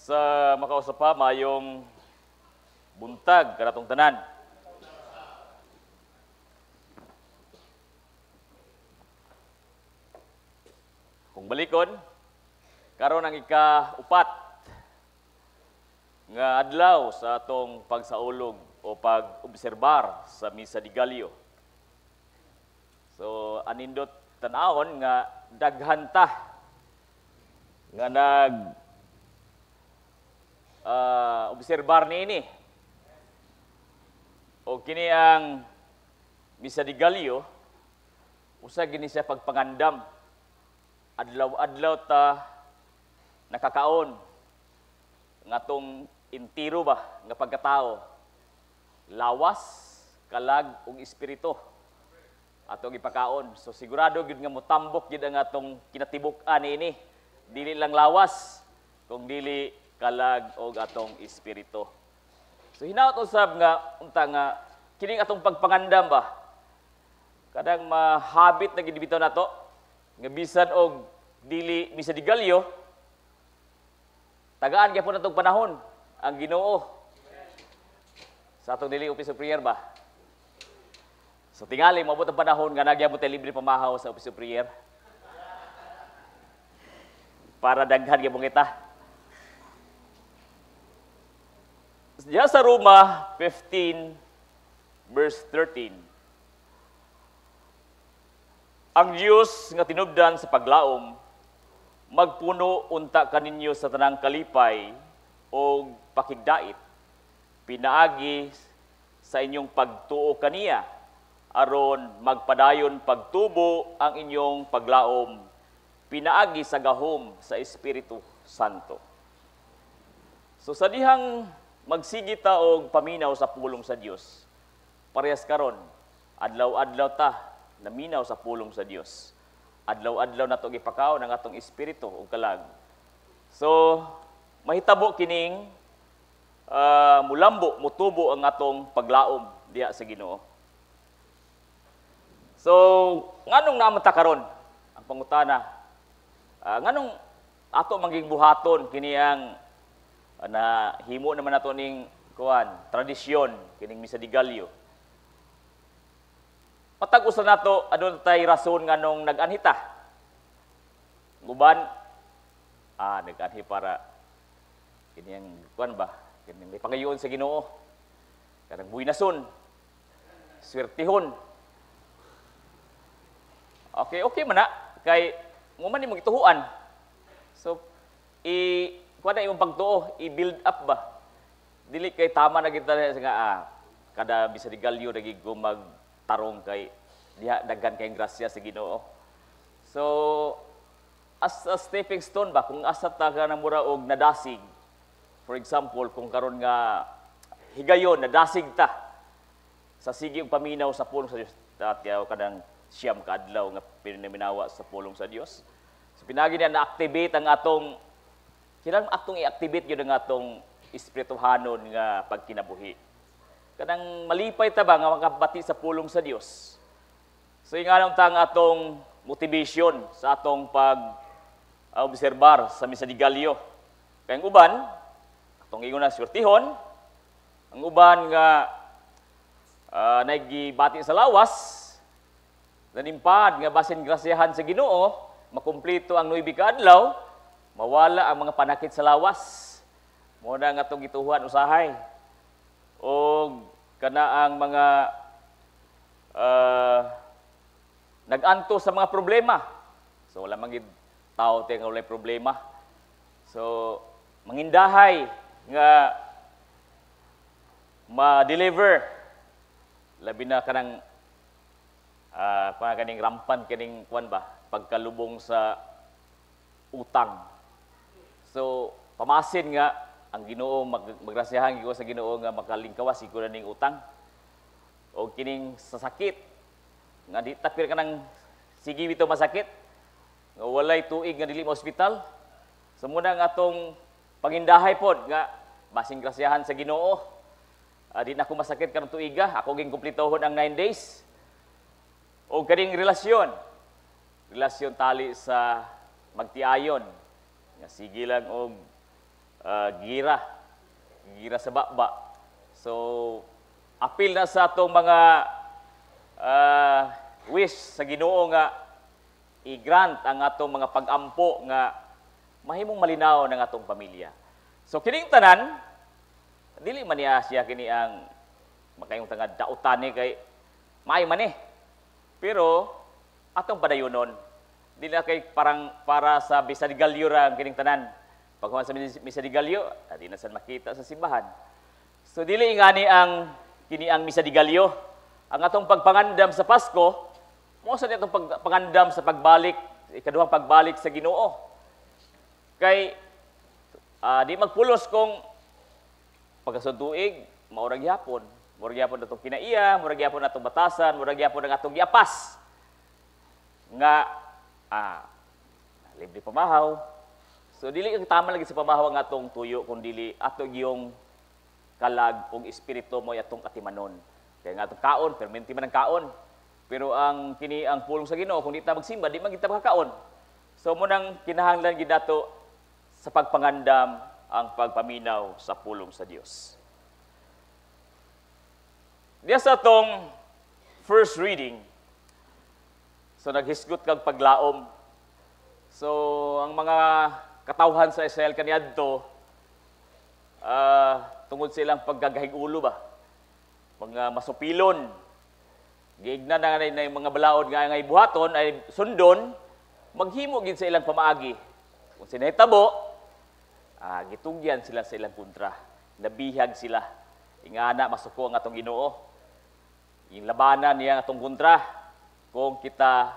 Sa makausa pa, mayong buntag kanatong tanan. Kung balikon, karon ang ika-upat nga adlaw sa atong pagsaulog o pag-obserbar sa Misa de Gallo. So, anindot tan-awon nga daghan ta nga nag obserbar niini. O kini ang Misa de Gallo, usa gini siya pagpangandam. Adlaw-adlaw ta nakakaon nga atong intiro ba nga pagkatao, lawas, kalag ug espiritu atong ipakaon. So sigurado gyud nga motambok gyud ang atong kinatibuk-an niini. Dili lang lawas kung dili kalag og atong espiritu. So hinaot usab nga unta nga kining atong pagpangandam ba, kadang mahabit na gid bitaw nato nga bisan og dili Misa de Gallo, tagaan gyapon natong panahon ang Ginoo sa atong dili office of prayer ba. So tingali moabot ang panahon nga nagyabot tay libre pamahaw sa office of prayer para daghan gyapon kita. Diya sa Roma 15 verse 13. Ang Dios nga tinubdan sa paglaom magpuno unta kaninyo sa tanang kalipay og pakigdait pinaagi sa inyong pagtuo kaniya aron magpadayon pagtubo ang inyong paglaom pinaagi sa gahom sa Espiritu Santo. So sa dihang magsigi ta og paminaw sa pulong sa Dios, parehas karon adlaw-adlaw ta naminaw sa pulong sa Dios. Adlaw-adlaw nato gipakaon ang atong espiritu ug kalag. So mahitabo kining mulambo, mutubo ang atong paglaom diha sa Ginoo. So nganong naa man ta karon ang pangutana, nganong ato maging buhaton kini ang na himo naman nato ning kuan tradisyon kining Misa de Gallo. Matag usa nato aduna tay rason nganong nag-anhi ta. Uban nag-anhi para kini ang kuan ba, kini may pangayoon sa Ginoo. Kanang buinason, swertihon. Okay, okay man na kay mo man imong gituhuan. So i kuan na imong pagtuo, i-build up ba. Dili kay tama na gid ta nga kada Misa de Gallo nagig ko magtarong kay diha daghan kay grasya sa Ginoo. So as a stepping stone ba, kung asa ta ka na mura og nadasig, for example, kung karon nga higayon nadasig ta sa sige og paminaw sa pulong sa Dios, tatiyaw kadang 9 ka adlaw nga pinaminawa sa pulong sa Dios. So pinagi niya na-activate ang atong kinahanglan atong i-activate gyud ang atong espirituhanon nga pagkinabuhi. Kanang malipay ta ba nga makabati sa pulong sa Dios. So inganon ta ang atong motivation sa atong pag-obserbar sa Misa de Gallo. Kay ang uban atong ingon na swertihon, ang uban nga nagibati sa lawas, nanimpad nga basin grasyahan sa Ginoo, makumpleto ang 9 ka adlaw, mawala ang mga panakit sa lawas. Mo na nga atong gituhuan usahay. Og kana ang mga nag-anto sa mga problema. So wala man gid tao te nga walay problema. So mangindahay nga ma-deliver labi na kanang kuan kaning rampan kining kuan ba pagkalubong sa utang. So pamasin nga ang Ginoo magrasyahan gyud sa Ginoo nga makalingkawas siguro ning utang. O kining sa sakit nga di tapir kanang sige bitaw masakit nga walay tuig nga dili mo ospital. So muna nga atong pangindahay pod nga basing grasyahan sa Ginoo. Di na ako masakit karong tuiga, ako ging kumpletohon ang 9 days. O kaning relasyon, relasyon tali sa magtiayon nga sige lang og gira. Gira sa baba. So apil na sa atong mga wish sa Ginoo nga i-grant ang atong mga pag-ampo nga mahimong malinaw ng atong pamilya. So kining tanan dili man niya siya kini ang makayong tangad dautan ni kay maayo man eh. Pero atong padayunon, dili na kay parang para sa Misa de Gallo ra ang kining tanan. Paghuman sa Misa de Gallo, di na sad makita sa simbahan. So dili ingani ang kini ang Misa de Gallo. Ang atong pagpangandam sa Pasko, mao sa atong pagpangandam sa pagbalik, ikaduhang pagbalik sa Ginoo. Kay di magpulos kung pagkasud tuig, mao ra gihapon. Mura gihapon atong kinaiya, mura gihapon atong batasan, mura gihapon ang atong giapas. Nga libre pamahaw. So dili ang tama lagi sa pamahaw ang atong tuyo kung dili ato giyong kalag og espiritu mo atong atimanon. Kaya nga atong kaon, perminti man ang kaon. Pero ang kini ang pulong sa Ginoo, kung di ta magsimba, di man kita makakaon. So mo nang kinahanglan gid nato sa pagpangandam ang pagpaminaw sa pulong sa Dios. Diya sa atong first reading, so naghisgot kag paglaom. So ang mga katawhan sa Israel kaniadto, tungod sa ilang pagkagahig-ulo ba, mga masupilon, giigna na nga na mga balaod nga ngay buhaton ay sundon, maghimo gid sa ilang pamaagi. Kung sinahitabo, gitugyan sila sa ilang kontra. Nabihag sila. Ingana masuko ang atong Ginoo. Yung labanan niya ang atong kontra kung kita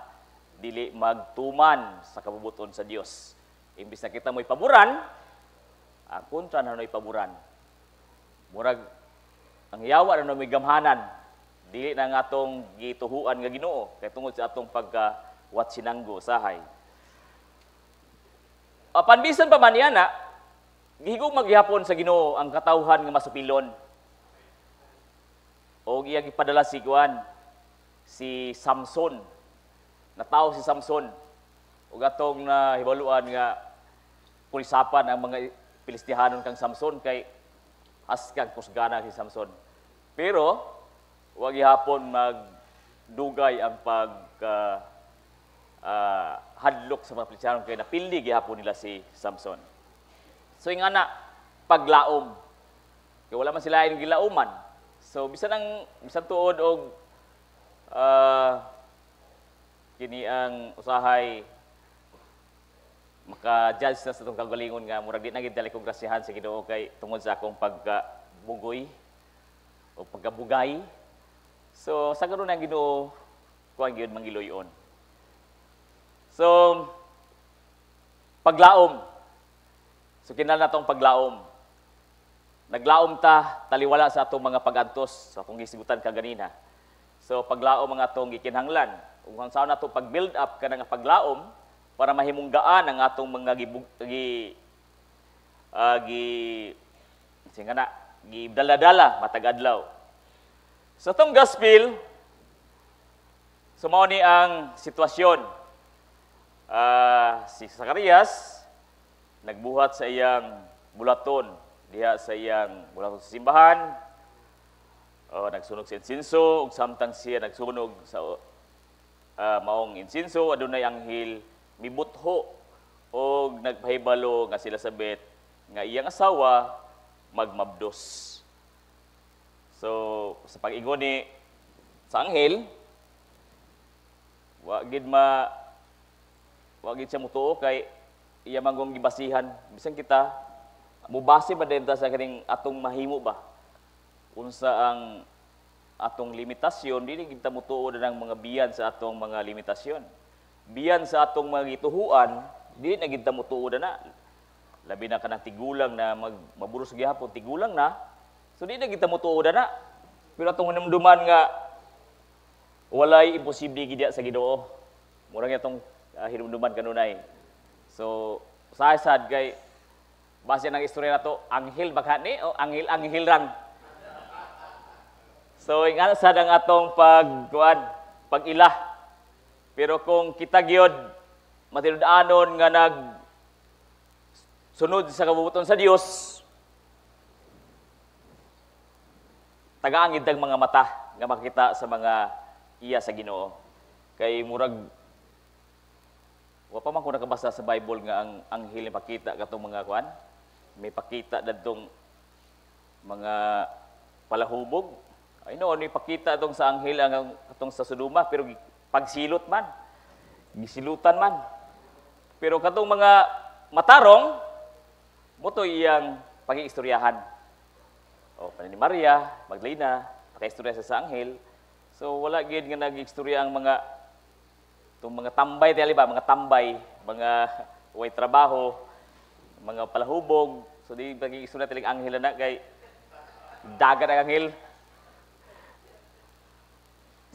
dili magtuman sa kabubuton sa Dios. Imbis na kita mo'y paboran, ang kontra na mo'y paboran. Murag ang yawa na mo'y gamhanan, dili na nga atong gituhuan nga Ginoo kay tungod sa atong pagka watsinanggo sahay. Apan bisan pa man niya na, gihigugma gihapon sa Ginoo ang katawhan nga masupilon. O iyang ipadala si Juan, si Samson. Natawo si Samson. Ug atong nahibaluan nga pulisapan ang mga Pilistihanon kang Samson kay haskang kusgana si Samson. Pero wag gihapon magdugay ang pag hadlok sa mga Pilistihanon kay napildi gihapon nila si Samson. So ingana paglaom. Kay wala man sila inyong gilauman. So bisan ang bisan tuod og kini ang usahay maka-judge na sa itong kagalingon nga murag di na gid dali kong grasyahan sa Ginoo kay tungod sa akong pagkabugoy o pagkabugay. So sa karon ang Ginoo kuan gyud mangiluyon. So paglaom. So kinahanglan natong paglaom. Naglaom ta taliwala sa atong mga pag-antos sa akong gisgutan kaganina. So paglaom ang atong gikinahanglan. Ug kung saan nato pag-build up kana nga paglaom para mahimunggaan ang atong mga gibug, gi gi singa na gidala-dala matag adlaw. Sa atong gospel, so mao ni ang sitwasyon. Si Zacarias nagbuhat sa iyang bulaton diha sa iyang bulaton sa simbahan. Oh, nagsunog sa insinso ug samtang siya nagsunog sa maong insinso, adunay anghel mibutho og nagpahibalo nga si Elizabeth nga iyang asawa magmabdos. So sa pag-ingon ni sa anghel, wa gid siya mutuo kay iya manggong gibasihan. Bisan kita mubase ba din ta sa kaning atong mahimo ba, unsa ang atong limitasyon, dili gid ta mutuo na ng mga biyan sa atong mga limitasyon, biyan sa atong mga gituhuan, dili na gid ta mutuo na. Labi na kanang tigulang na maburos gihapon, tigulang na, so di na gid ta mutuo na. Pero atong hinumduman nga walay imposible gid sa Ginoo. Murag atong hinumduman kanunay. So usahay sad kay base ng istorya nato, anghel ba ni o anghel anghel rang. So ingana sad ang atong pagkuan, pag-ila. Pero kung kita gyud matinud-anon nga nag Sunod sa kabubut-on sa Dios, tagaang itang mga mata nga makita sa mga iya sa Ginoo. Kay murag wa pa man ko nakabasa sa Bible nga ang anghel pakita katong mga kuan, may pakita dadtong mga palahubog. Ay no, ni pakita tong sa anghel ang katong sa Sodoma, pero pagsilot man, gisilutan man. Pero katong mga matarong mo to iyang pagiistoryahan. O ni Maria Magdalena, pakaistorya sa anghel. So wala gid nga nag-istorya ang mga itong mga tambay, tingali ba, mga tambay, mga way trabaho, mga palahubog. So di pag-iistorya tiling anghel na kay dagat ang anghel.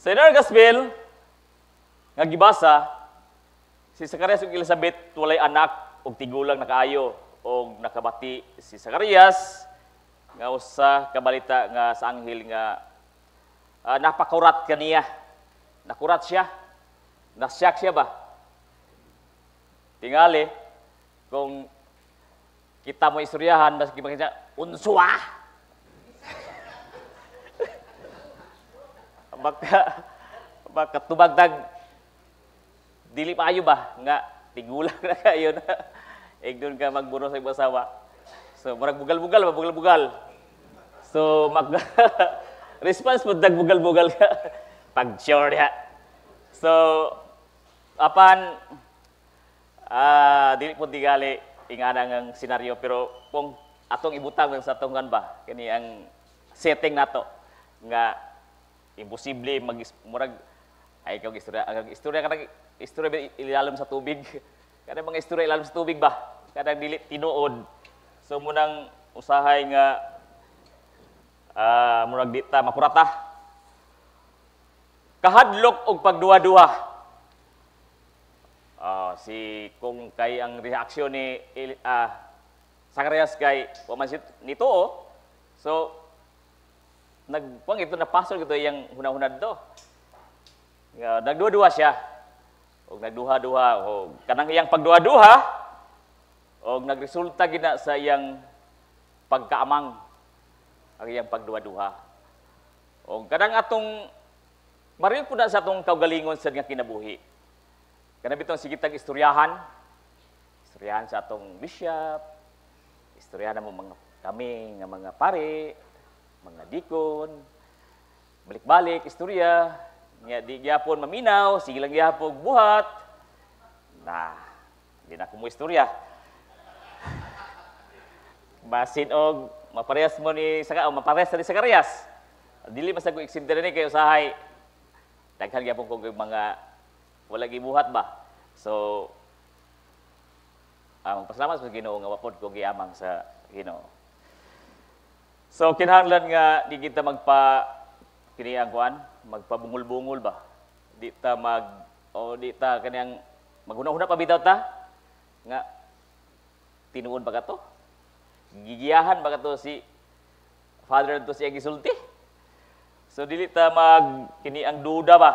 Sa inner gospel, nga gibasa, si Zacarias ug Elizabeth walay anak og tigulang na kaayo og nakabati si Zacarias nga usa ka balita nga sa anghel nga napakurat kaniya. Nakurat siya. Nasyak siya ba? Tingali, kung kita mo istoryahan, maski makita, unswa! Baka tubagdag, dili pa ayo ba? Nga, tigulang na kayo na. Igdoon ka magburo sa imong asawa. So, murag bugal-bugal ba? Bugal-bugal. So, mag response mo, bugal-bugal ka. Pag sure diha. So, apan, dili po digali ingana ang senaryo, pero kung atong ibutang lang sa atong kan ba, kini ang setting nato nga imposible mag murag ay ikaw istorya, ang istorya kanang istorya ilalom sa tubig. Kanang mga istorya ilalom sa tubig ba, kanang dili tinuod. So munang usahay nga murag di ta makurata. Kahadlok og pagduha-duha. Si kung kay ang reaksyon ni Zacarias kay wa man nito oh. So nagpang ito napasol ito iyang hunahunad do. Nagduha-duha siya. Og nagduha-duha og kanang iyang pagduha-duha og nagresulta gina sa iyang pagkaamang ang iyang pagduha-duha. Og kanang atong maril po na sa atong kaugalingon sa nga kinabuhi. Kanang bitong sige tag istoryahan, istoryahan sa atong bishop, istoryahan mo mga kami nga mga pare, mga dikon, balik-balik istorya, nga di gyapon maminaw, sige lang gyapon buhat. Na, di na ko mo istorya. Basin og maparehas mo ni saka o maparehas ni Zacarias. Dili man sa ko exempted ni kay usahay daghan gyapon kog mga wala gibuhat ba. So magpasalamat sa Ginoo nga wa pod ko giamang sa Ginoo. So kinahanglan nga di kita magpa kini ang kuan, magpabungol-bungol ba. Di ta mag o di ta kaniyang maghuna-huna pa bitaw ta nga tinuod ba kato? Gigiyahan ba kato si Father to siya gisulti? So dili ta mag kini ang duda ba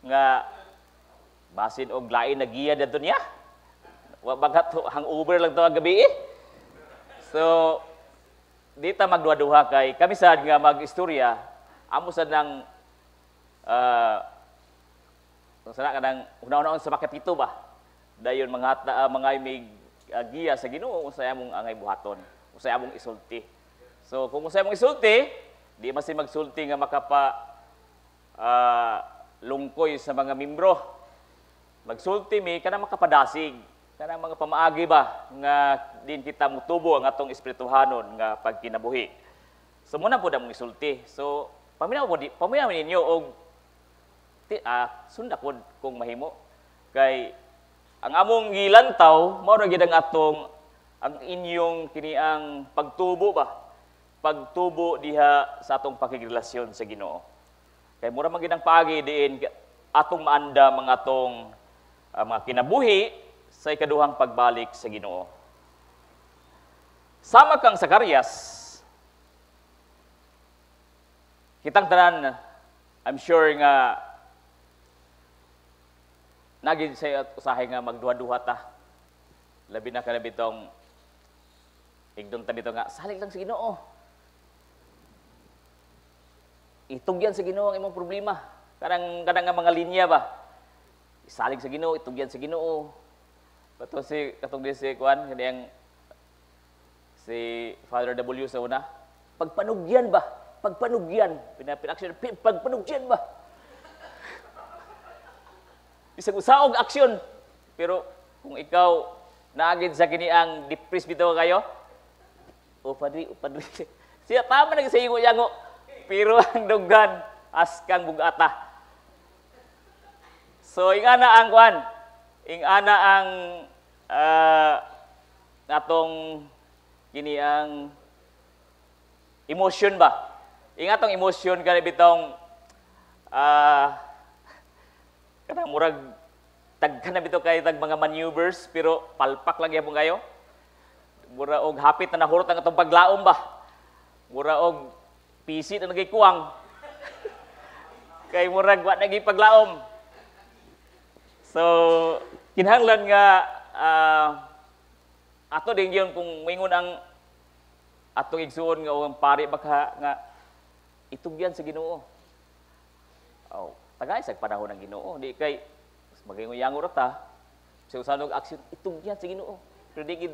nga basin og lain na giya dadto niya. Wa ba kato hangover lang to ang gabi eh. So di ta magduha-duha kay kami sad nga mag-istorya amo sad nang sana kanang una-unaon sa makapito ba. Dayon mga may giya sa Ginoo unsay among angay buhaton, unsay among isulti. So kung unsay among isulti, di man si magsulti nga makapa lungkoy sa mga membro. Magsulti mi kanang makapadasig, kanang mga pamaagi ba nga din kita mutubo ang atong espirituhanon nga pagkinabuhi. So muna po among isulti. So paminaw po paminaw ninyo og sunda pod kung mahimo kay ang among gilantaw mao ra gid ang atong ang inyong kini ang pagtubo ba, pagtubo diha sa atong pakigrelasyon sa Ginoo. Kay mura man gid ang paagi diin atong maandam ang atong mga kinabuhi sa ikaduhang pagbalik sa Ginoo. Sama kang Zacarias, kitang tanan, I'm sure nga naging sa usahay nga magduha-duha ta. Labi na kanabitong Igdon ta dito nga salig lang sa Ginoo. Itugyan sa Ginoo ang imong problema. Kanang kanang nga mga linya ba? Isalig sa Ginoo, itugyan sa Ginoo. Pato si katong di si kuan kaniyang si Father W sa una. Pagpanugyan ba? Pagpanugyan. Pina-action, pagpanugyan ba? Bisag usaog aksyon. Pero kung ikaw naagid sa kini ang depressed bitaw kayo, "O padre, o padre." Siya tama na sa yango. Pero ang dughan askang bugata. So ingana ang kuan, ingana ang atong kini ang emotion ba? Ingatong emotion kani bitong kanang murag tagkan na bitaw kay tag mga maneuvers pero palpak lang gyapon kayo. Mura og hapit na nahurot ang atong paglaom ba. Mura og pisi na nagikuwang. Kay murag wa nagi paglaom. So kinahanglan nga ato din yun kung mingon ang atong igsuon nga ang pari baka nga itugyan sa Ginoo. Oh, tagay sa panahon ng Ginoo, di kay magingon ra ta sa usanog aksyon itugyan sa Ginoo. Pero di gid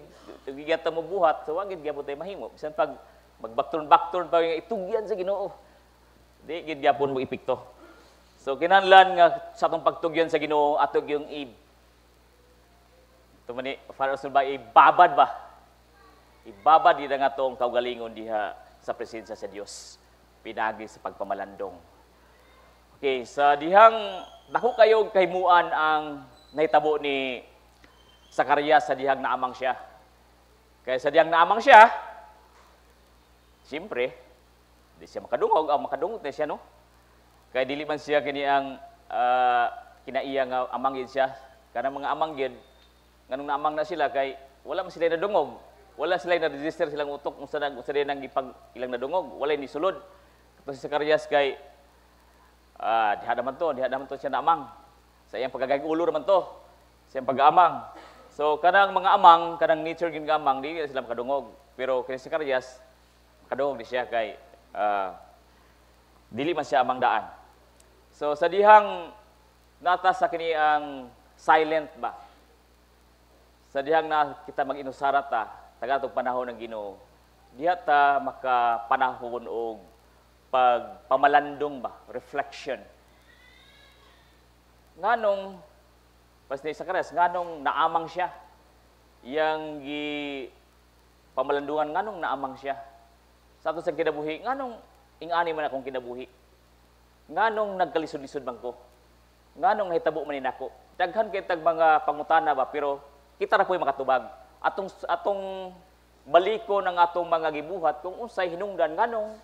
ta mo buhat, so wa gid gyapon tay mahimo. Bisan pag magbakturn-bakturn pa nga itugyan sa Ginoo, di gid gyapon mo epekto. So kinahanglan nga sa atong pagtugyan sa Ginoo ato gyung i tumani para ba ibabad ba? Ibabad di nga atong kaugalingon diha sa presensya sa Dios pinagi sa pagpamalandong. Okay, sa dihang dako kayo kahimuan ang nahitabo ni Zacarias sa dihang naamang siya. Kaya sa dihang naamang siya, siyempre, di siya makadungog, ang makadungog na siya, no? Kaya dili man siya kini ang kinaiya nga amang gid siya. Kanang mga amang gid, nganong naamang na sila kay wala man sila nadungog. Wala sila na-register silang utok kung saan unsa nang gipag ilang nadungog, wala ni sulod. Kato si Zacarias kay diha naman to siya naamang. Sa iyang pagkagay ulo naman to, sa iyang pag-aamang. So kanang mga amang, kanang nature gin nga amang, di sila makadungog. Pero kay Zacarias, makadungog di siya kay dili man siya amang daan. So sa dihang nata sa kini ang silent ba. Sa dihang na kita mag-inusara ta, tagatog panahon ng Ginoo, diha ta makapanahon og pagpamalandong ba, reflection. Nganong pas ni Zacarias, nganong naamang siya? Yang gi pamalandungan nganong naamang siya? Sa ato sa kinabuhi, nganong ingani man akong kinabuhi? Nganong nagkalisod-lisod man ko? Nganong nahitabo man ni nako? Daghan kay tag mga pangutana ba, pero kita ra ko'y makatubag. Atong atong baliko ng atong mga gibuhat kung unsay hinungdan nganong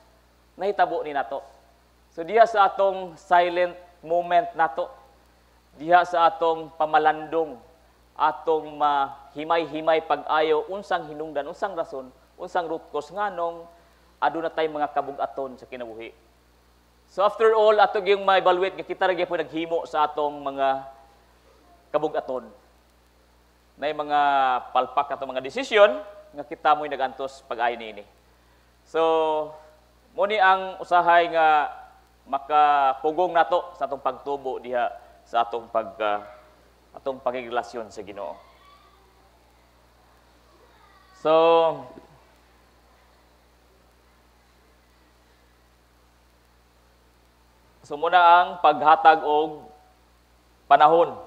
nahitabo ni nato. So diha sa atong silent moment nato, diha sa atong pamalandong, atong mahimay-himay pag-ayo unsang hinungdan, unsang rason, unsang root cause nganong aduna tay mga kabug-aton sa kinabuhi. So after all, ato gyung ma-evaluate nga kita ra gyapon naghimo sa atong mga kabug-aton. Nay mga palpak atong mga desisyon nga kita mo'y nagantos pag-ayo niini. So mo ni ang usahay nga makapugong nato sa atong pagtubo diha sa atong pag atong pagrelasyon sa Ginoo. So muna ang paghatag og panahon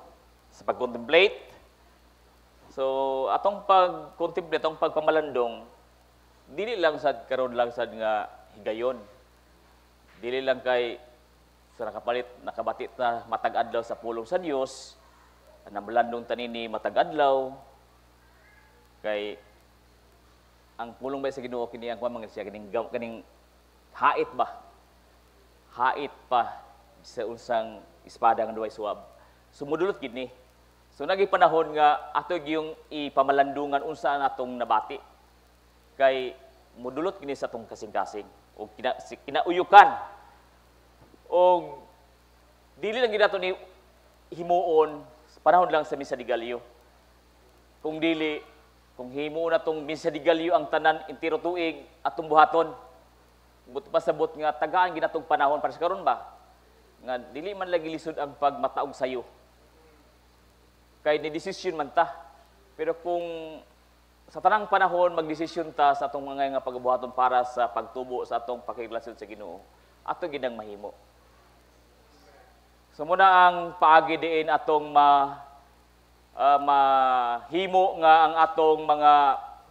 sa pag-contemplate. So atong pag-contemplate, atong pagpamalandong, dili lang sad karon lang sad nga higayon. Dili lang kay sa nakapalit, nakabatit na matag adlaw sa pulong sa Dios, namalandong tanini matag adlaw kay ang pulong ba sa Ginoo kini ang kuan siya kining kaning hait ba? Hait pa sa unsang espada nga duhay suwab. Sumudulot gid ni. So nagi panahon nga ato gyung ipamalandungan unsa ang atong nabati. Kay mudulot kini sa atong kasing-kasing o kinauyukan. O dili lang gid ato ni himuon sa panahon lang sa Misa de Gallo. Kung dili Kung himo na tong misa de gallo ang tanan intiro tuig atong buhaton. But pasabot nga tagaan ginatong panahon para sa karon ba? Nga dili man lagi lisod ang pagmataog sayo. Kay ni desisyon man ta. Pero kung sa tanang panahon magdesisyon ta sa atong mga nga pagbuhaton para sa pagtubo sa atong pakigrelasyon sa Ginoo, ato ginang mahimo. So muna ang paagi diin atong mahimo nga ang atong mga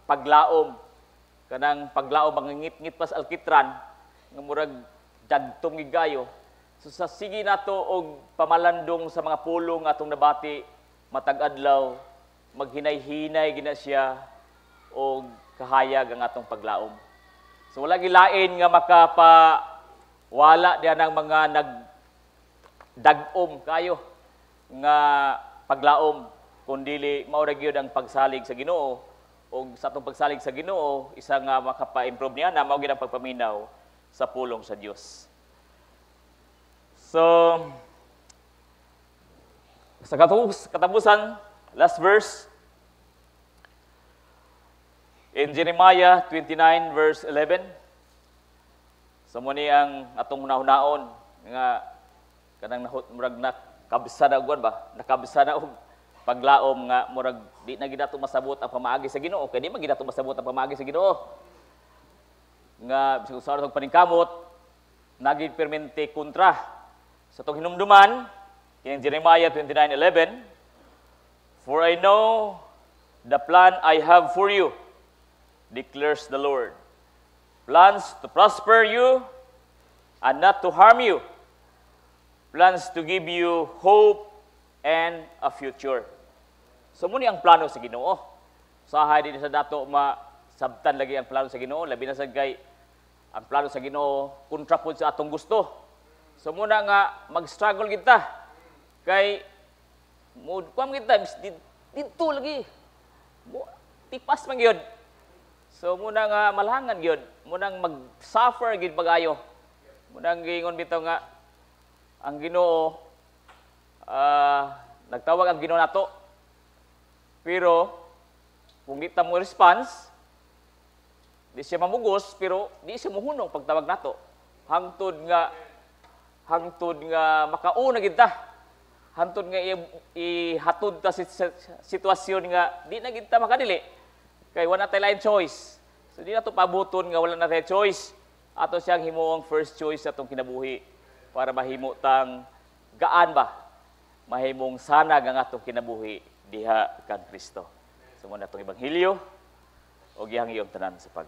paglaom, kanang paglaom mga ngit-ngit pas alkitran nga murag dagtom gigayo. So sa sige nato og pamalandong sa mga pulong atong nabati matag adlaw, maghinay-hinay gina siya og kahayag ang atong paglaom. So wala gilain nga makapa wala diyan ang mga nagdag-om kayo nga paglaom kundili mao ra gyud ang pagsalig sa Ginoo, og sa atong pagsalig sa Ginoo, isa nga makapa-improve niya na mao gyud ang pagpaminaw sa pulong sa Dios. So sa katapusan, last verse in Jeremiah 29 verse 11. So mo ni ang atong hunahunaon nga kanang nahut murag nakabsa na og ba, nakabsa na og paglaom nga murag di na gid ato masabot ang pamaagi sa Ginoo, kay di man gid ato masabot ang pamaagi sa Ginoo. Nga bisag usa atong paningkamot, naging permente kontra. Sa atong hinumduman kining Jeremiah 29:11, "For I know the plan I have for you, declares the Lord. Plans to prosper you and not to harm you. Plans to give you hope and a future." So muni ang plano sa Ginoo. Sahay din sa dato masabtan lagi ang plano sa Ginoo, labi na sad kay ang plano sa Ginoo kontra pod sa atong gusto. So muna nga mag-struggle kita kay mo kuam kita didto lagi. Mo tipas man gyud. So muna nga malangan gyud, munang mag-suffer gyud pagayo. Munang giingon bitaw nga ang Ginoo, nagtawag ang Ginoo nato. Pero kung di ta mo response, di siya mamugos, pero di siya muhunong pagtawag nato. Hangtod nga makauna gid ta. Hangtod nga ihatod ta sa sitwasyon nga di na gid ta makadili. Kay wala tay lain choice. So di na to pabuton nga wala na tay choice. Ato siyang himuong first choice sa atong kinabuhi para mahimo tang gaan ba, mahimong sanag ang atong kinabuhi diha kang Kristo. So mo na atong ebanghelyo og iyang iyong tanan sa pag